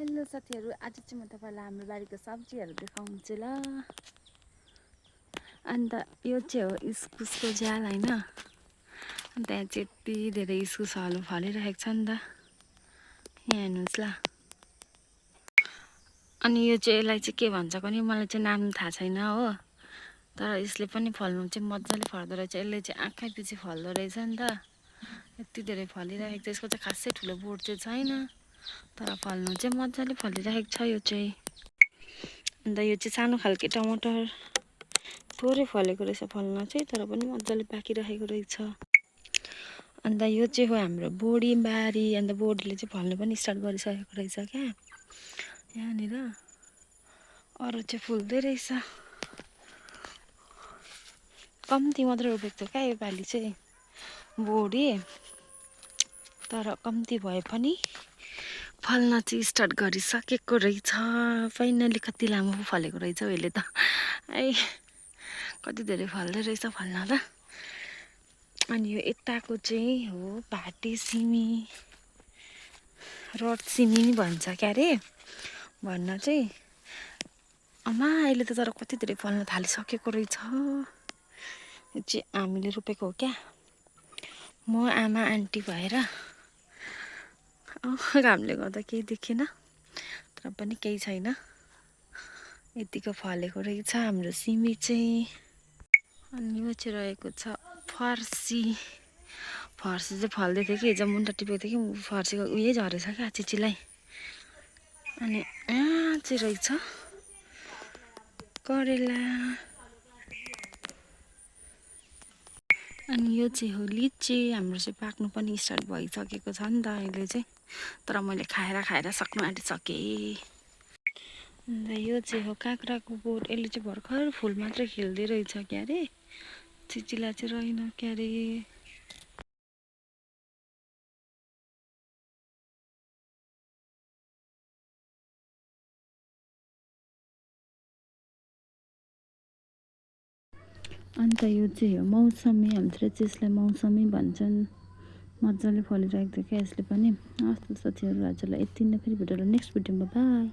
Hello साथीहरु, आज चाहिँ म तपाईलाई हाम्रो बारीको सब्जीहरु देखाउँछु ल। अन्त यो चाहिँ हो इस्कुसको झ्याल हैन। अनि त्यहाँ चाहिँ यति धेरै इस्कुसहरु फलिरहेको छ नि त। यहाँ हेर्नुस् ल। अनि यो चाहिँ यसलाई चाहिँ के भन्छ पनि मलाई चाहिँ नाम थाहा छैन हो। तर यसले पनि फल्नु चाहिँ मज्जाले फल्दो रहेछ। यसले चाहिँ आँखाइपछि फल्दो रहेछ नि त। यति धेरै फलिरहेको छ। यसको चाहिँ खासै ठुलो बोट चाहिँ छैन। तर फल्नु चाहिँ मज्जाले फलिरहेको छ यो चाहिँ। अन्त यो चाहिँ सानो खालके टमाटर थोरै फलेको रहेछ फल्न चाहिँ, तर पनि मज्जाले पाकिरहेको रहेछ। अन्त यो चाहिँ हो हाम्रो बोडी बारी। अन्त बोडीले चाहिँ फल्नु पनि स्टार्ट गरिसकेको रहेछ क्या यहाँनिर। अरू चाहिँ फुल्दै रहेछ। कम्ती मात्र रोपेको थियो क्या योपालि चाहिँ बोडी, तर कम्ती भए पनि फल्न चाहिँ स्टार्ट गरिसकेको रहेछ। फाइनली कति लामो फलेको रहेछ अहिले त। ai कति धेरै फल्दै रहेछ फल्न त। अनि यो यताको चाहिँ हो भाटे सिमी, रड सिमी नि भन्छ क्या रे भन्न चाहिँ। अम्मा अहिले त तर कति धेरै फल्न थालिसकेको रहेछ। यो चाहिँ हामीले रोपेको हो क्या, म आमा आन्टी भएर। घामले गर्दा केही देखेन, तर पनि केही छैन। यतिको फलेको रहेछ हाम्रो सिमी चाहिँ। अनि यो चाहिँ रहेको छ फर्सी। फर्सी चाहिँ फल्दै थियो कि हिजो मुन्टा टिपेको थियो कि फर्सीको उयै झरेछ क्या चिचिलाई। अनि यहाँ चाहिँ रहेछ करेला। अनि यो चाहिँ हो लिची। हाम्रो चाहिँ पाक्नु पनि स्टार्ट भइसकेको छ नि त अहिले चाहिँ, तर मैले खाएर सक्नु आँटिसकेँ। अन्त यो चाहिँ हो काँक्राको बोट। यसले चाहिँ भर्खर फुल मात्रै खिल्दै रहेछ क्या रे, चिचिला चाहिँ रहेन क्या रे। अन्त यो चाहिँ हो मौसमी। हाम्रोतिर चाहिँ यसलाई मौसमी भन्छन्। मजाले फलिरहेको थियो क्या यसले पनि। हस् त साथीहरु, आजलाई यति नै। फेरि भेटौँला नेक्स्ट भिडियोमा। बाई।